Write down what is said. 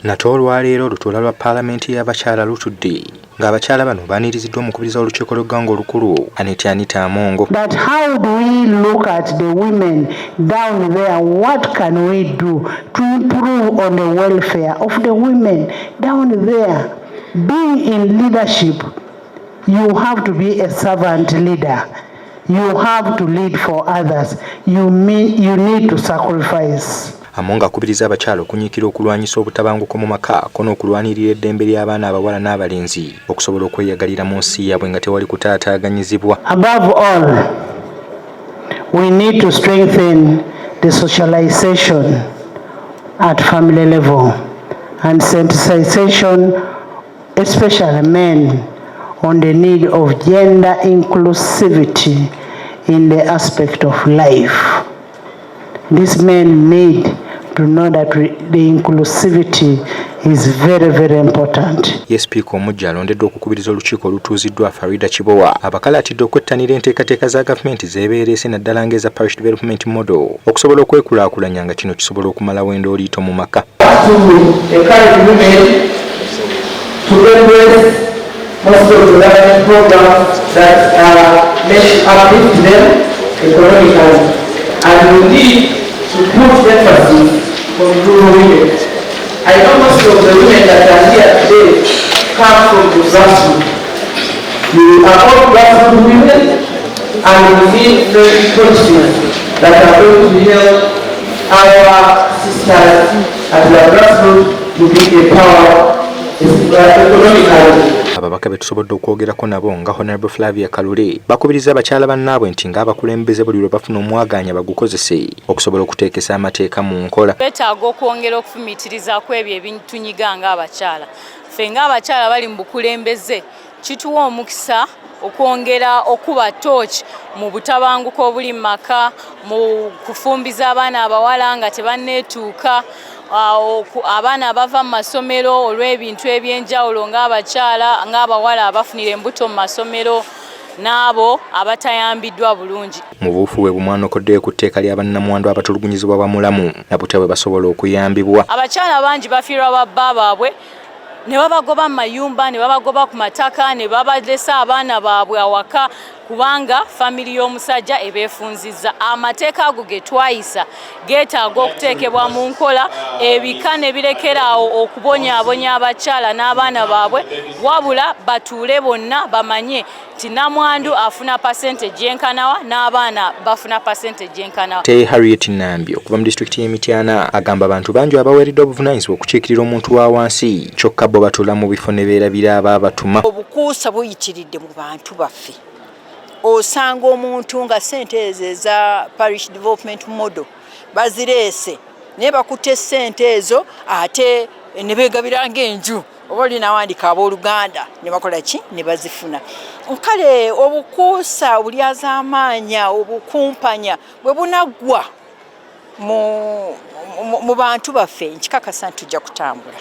Nate olwaleero olutuula lwa Paalamenti y'abakyala lutudde ng'abakyala bano baaniriziddwa omukubiriza w'olukiiko lw'eggwanga olukulu, Annet Anita Among. But how do we look at the women down there? What can we do to improve on the welfare of the women down there? Being in leadership, you have to be a servant leader. You have to lead for others. You need to sacrifice. Among akubiriza abakyala okunyiikira okulwanyisa obutabanguko mu maka ko n'okulwanirira eddembe ly'abaana abawala n'abalenzi okusobola okweyagalira mu nsi yaabwe nga tewali kutaataaganyizibwa. Above all, we need to strengthen the socialization at family level and sensitization, especially men, on the need of gender inclusivity in the aspect of life. These men need to know that the inclusivity is very, very important. Ye Sipiika omuggya alondeddwa okukubiriza olukiiko olutuuziddwa, Farida Kibowa, abakalaatidde okwettanira enteekateeka za gavumenti z'ebeereese, naddala ng'eza Parish Development Model, okusobola okwekulaakulanya, nga kino kisobola okumalawo endooliito mu maka. To encourage women to embrace most of the government programs that are meant to uplift them economically. And we need to put emphasis on rural women. I know most of the women that are here today come from the grassroots. You are all grassroots women, and we need very policies that are going to help our sisters at the grassroots to be empowered economically. Ababaka be tusobodde okwogerako nabo, nga Honorable Flavia Kalule, bakubiriza abakyala bannaabwe nti ng'abakulembeze buli lwe bafuna omwaganya bagukozese okusobola okuteekesa amateeka mu nkola. Twetaaga okwongera okufumiitiriza ku ebyo ebitunyiga ng'abakyala. Ffe ng'abakyala bali mu bukulembeze, kituwa omukisa okwongera okuba tooki mu butabanguko obuli mu maka, mu kufumbiza abaana abawala nga tebanneetuuka, abaana abava mu masomero olw'ebintu ebyenjawulo, ng'abakyala, ng'abawala abafunira embuto mu masomero n'abo abatayambiddwa bulungi. Mu buufu bwe bumwanokoddeyo ku tteeka ly'abannamwandu abatulugunyizibwa bamulamu na butya bwe basobola okuyambibwa. Abakyala bangi bafiirwa babba baabwe ne babagoba mu mayumba, ne babagoba ku mataka, ne babalesa abaana baabwe awaka kubanga famiri y'omusajja ebeefunzizza. Amateeka ago ge twayisa geetaaga okuteekebwa mu nkola, ebika ne birekeraawo okubonyaabonya abakyala n'abaana baabwe, wabula batuule bonna bamanye nti namwandu afuna percentage yenkanawa n'abaana bafuna percentage yenkanawa. Te Harriet Nambi okuva mu disitulikiti y'e Mityana agamba abantu bangi abaweereddwa obuvunaanyizibwa okukiikirira omuntu wa wansi, kyokka bo batuula mu bifo ne beerabira abaabatuma. Obukuusa buyitiridde mu bantu baffe. Osanga omuntu nga ssente ezo eza Parish Development Model bazireese, naye bakutte ssente ezo ate ne beegabira ng'enju, oba oli nawandika abooluganda ne bakola ki, ne bazifuna. Kale obukuusa, obulyazaamaanya, obukumpanya bwe bunaggwa mu bantu baffe, nkikakasa nti tujja kutambula.